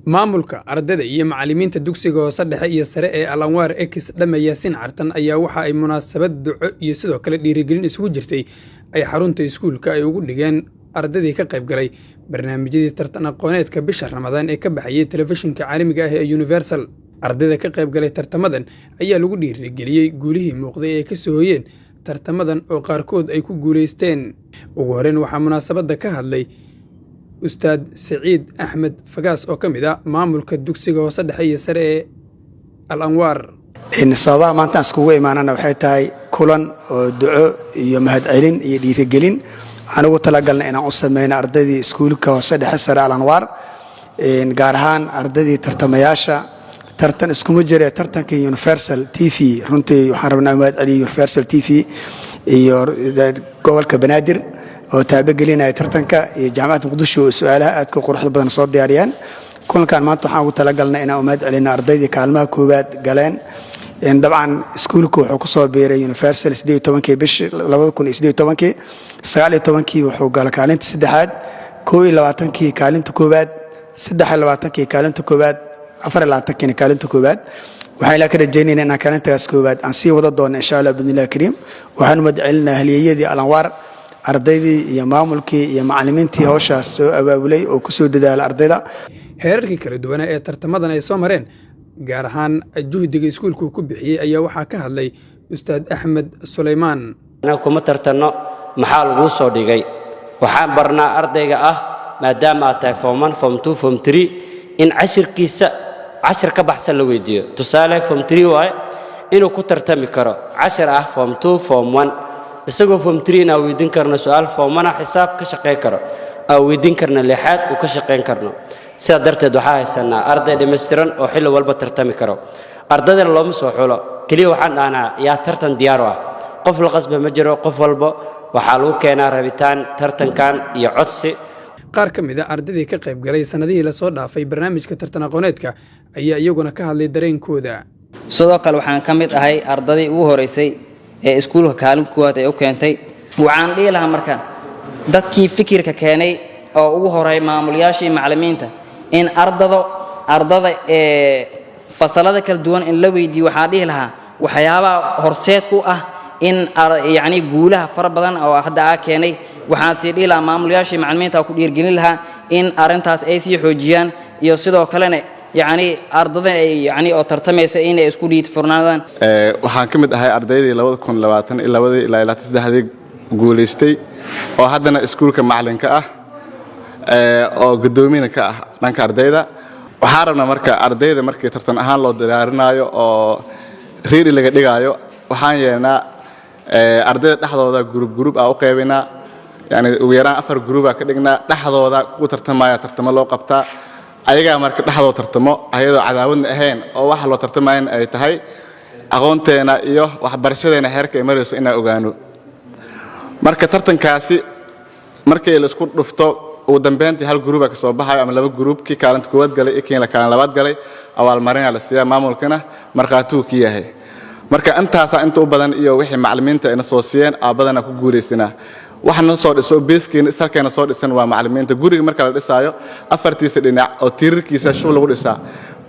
Maamulka, ardayda iyo macallimiinta dugsiga hoose, dhexe iyo sare ee Al Anwaar ex Dhame Yaasiin Cartan ayaa waxa ay munaasabad duco iyo sidoo kale dhiirigelin isugu jirtay ay xarunta iskuulka ay ugu dhigeen ardaydii ka qayb galay barnaamijyadii tartan aqooneedka bisha Ramadaan ee ka baxayay telefishinka caalamiga ah ee Universal. Ardayda ka qayb galay tartamadan ayaa lagu dhiirigeliyey guulihii muuqday ee ka soo hoyeen tartamadan oo qaarkood ay ku guulaysteen. Ugu horeyn waxaa munaasabadda ka hadlay Ustaad Siciid Axmed Fagaas oo ka mid ah maamulka dugsiga hoose, dhexe iyo sare ee Al Anwaar. Sababaha maanta aan iskugu imaanana waxay tahay kulan oo duco iyo mahadcelin iyo dhiirigelin aan ugu talagalnay inaan u sameyno ardaydii iskuulka hoose, dhexe, sare Al Anwaar, gaar ahaan ardaydii tartamayaasha tartan iskuma jire tartanka Universal TV. Runtii waxaan rabnaa mahad celiyo Universal TV iyo gobolka Banaadir oo taabagelinaya tartanka iyo Jaamacadda Muqdisho oo su-aalaha aadka quruxda badan soo diyaariyeen. Kulankan maanta waxaan ugu talagalnay inaan u mahad celino ardaydii kaalmaha koowaad galeen. Dabcan iskuulku wuxuu kusoo biiray Universal 18-kii bishii 2018-kii. 19-kii wuxuu galay kaalinta saddexaad, 21-kii kaalinta koowaad, 23-kii kaalinta koowaad, 24-kiina kaalinta koowaad. Waxaan ilaa ka rajaynayna inaan kaalintaas koowaad aan sii wada doono, insha Allah, biidnillahi kariim. Waxaan u mahad celinaa halyeeyadii Al Anwaar, ardaydii iyo maamulkii iyo macallimiintii hawshaas soo abaabulay oo kusoo dadaala ardayda. Heerarkii kala duwanaa ee tartamadan ay soo mareen, gaar ahaan juhdiga iskuulku ku bixiyey, ayaa waxaa ka hadlay Ustaad Axmed Sulaymaan. Anaga kuma tartanno maxaa laguu soo dhigay. Waxaan barnaa ardayga ah, maadaama aad tahay form one, form two, form three, in cashirkiisa cashir ka baxsan la weydiiyo. Tusaale, form three waaye, inuu ku tartami karo cashir ah form two, form one, isagoo form three inaan weydiin karno su-aal form one ah, xisaab ka shaqayn karo, aan weydiin karno lixaad uu ka shaqayn karno. Sidaa darteed waxaa haysanaa arday dhammaystiran oo xilli walba tartami karo. Ardaydana looma soo xulo keliya, waxaan dhahnaa yaa tartan diyaar u ah. Qof la qasba ma jiro, qof walba waxaa lagu keenaa rabitaan tartankan iyo codsi. Qaar ka mid ah ardaydii ka qayb galay sannadihii lasoo dhaafay barnaamijka tartan aqooneedka ayaa iyaguna ka hadlay dareenkooda. Sidoo kale waxaan ka mid ahay ardadii ugu horeysay ee iskuulka kaalin koowaad ee u keentay. Waxaan dhihi lahaa marka dadkii fikirka keenay oo ugu horeey maamulayaashii, macallimiinta, in ardada ee fasalada kala duwan in la weydiiyo. Waxaan dhihi lahaa waxyaabaha horseed ku ah in yacni guulaha fara badan oo hadda aa keenay. Waxaan sii dhihi lahaa maamulayaashii, macallimiinta ku dhiirgelin lahaa in arrintaas ay sii xoojiyaan, iyo sidoo kalena yacni ardada ay yacni oo tartamaysa inay isku dhiid furnaadaan. Waxaan ka mid ahay ardaydii 2022-dii ilaa 23-dii guulaystay oo haddana iskuulka macallinka ah oo guddoomiyana ka ah dhanka ardayda. Waxaan rabnaa marka ardayda markii tartan ahaan loo diyaarinaayo oo ready laga dhigaayo, waxaan yeelnaa ardayda dhexdooda group group aa u qaybinaa, yani ugu yaraan afar group aa ka dhignaa. Dhexdooda ku tartamaya, tartamo loo qabtaa ayagaa. Marka dhexdooda tartamo ayadoo cadaawadna ahayn oo waxa loo tartamayan ay tahay aqoonteena iyo waxbarashadeena heerka ay marayso inaan ogaano. Marka tartankaasi markii laisku dhufto, ugu dambeyntii hal group aa ka soo baxayo ama laba group. Kii kaalinta koowaad galay iyo kii kaalin labaad galay abaalmarinaa la siiyaa, maamulkana markhaatuu ki yahay. Marka intaasaa inta u badan iyo wixii macallimiinta ayna soo siiyeen aa badanaa ku guulaysanaa. Waxa noo soo dhiso beeskeena salkeena soo dhisan waa macallimiinta. Guriga marka la dhisaayo, afartiisa dhinac oo tiirarkiisa shub lagu dhisaa,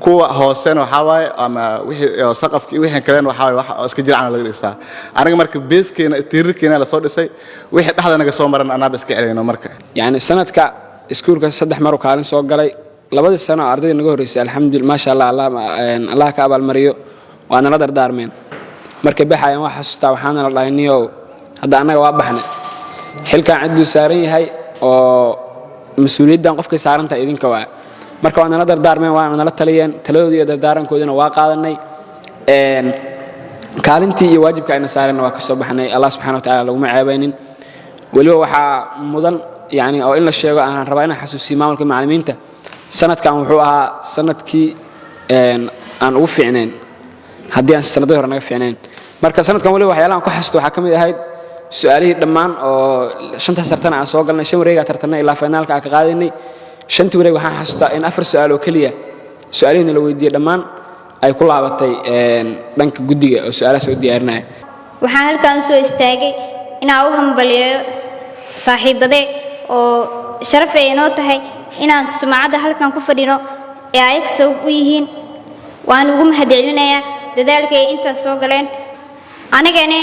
kuwa hoosena waxaa waaye ama wixii saqafkii, wixii kalena waxaa waaye wax oo iska jircana laga dhisaa. Aniga marka beeskeena tiirarkeena la soo dhisay, wixii dhexda naga soo maran annaaba iska celayno marka. Yacni sanadka iskuulka saddex maru kaalin soo galay. Labadii sano oo ardayda naga horreysay, alxamdulillah, maasha Allah, Allah ka abaalmariyo, waa nala dardaarmeen markay baxayaan. Waa xasuustaa, waxaana la dhahay, "Niyow, hadda annaga waa baxnay, xilkan cidduu saaran yahay oo mas-uuliyaddan qofkay saaran tahay idinka waa." Marka waa nala dardaarmeen, waana nala taliyeen. Taladoodii iyo dardaarankoodina waa qaadanay. Kaalintii iyo waajibka ayna saareenna waa ka soo baxnay. Allah subxana wa tacala laguma ceebaynin. Weliba waxaa mudan yani oo in la sheego aan rabaa inaan xasuusiyo maamulka, macallimiinta, sanadkan wuxuu ahaa sanadkii aan ugu fiicnayn haddii aan sanadadii hore naga fiicnayn. Marka sanadkan weliba waxyaalahan ku xasuusto waxaa ka mid ahayd su-aalihii dhammaan oo shantaas tartan aan soo galnay. Shan wareegaa tartanay ilaa finaalka aan ka qaadaynay. Shantii wareeg waxaan xasuustaa in afar su-aal oo keliya su-aalihiina la weydiiyey dhammaan ay ku laabatay dhanka guddiga oo su-aalaha soo diyaarinaya. Waxaan halkan soo istaagay inaan u hambaliyeeyo saaxiibadee oo sharaf ay inoo tahay inaan sumcadda halkan ku fadhino. Ee ayaga sabab u yihiin, waan ugu mahadcelinayaa dadaalka ay intaas soo galeen. Anigana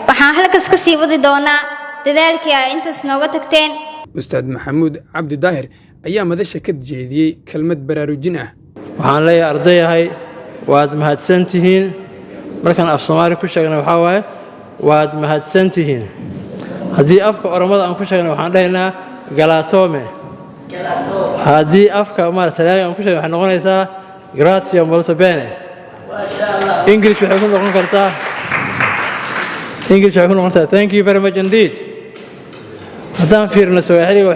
waxaan halkaas ka sii wadi doonaa dadaalkii ay intaas nooga tagteen. Ustaad Maxamuud Cabdi Daahir ayaa madasha ka jeediyey kelmad baraarujin ah. Waxaan leeyahay, ardayahay, waad mahadsan tihiin. Markaan af Soomaali ku sheegnay waxaa waaye waad mahadsan tihiin. Haddii afka Oromada aan ku sheegnay, waxaan dhahaynaa galatooma. Haddii afka maarata Talyaaniga aan ku sheegnay, waxay noqonaysaa grazie molto bene. English waxay ku noqon kartaa thank you very much indeed. Haddaan fiirino Sawaaxiliga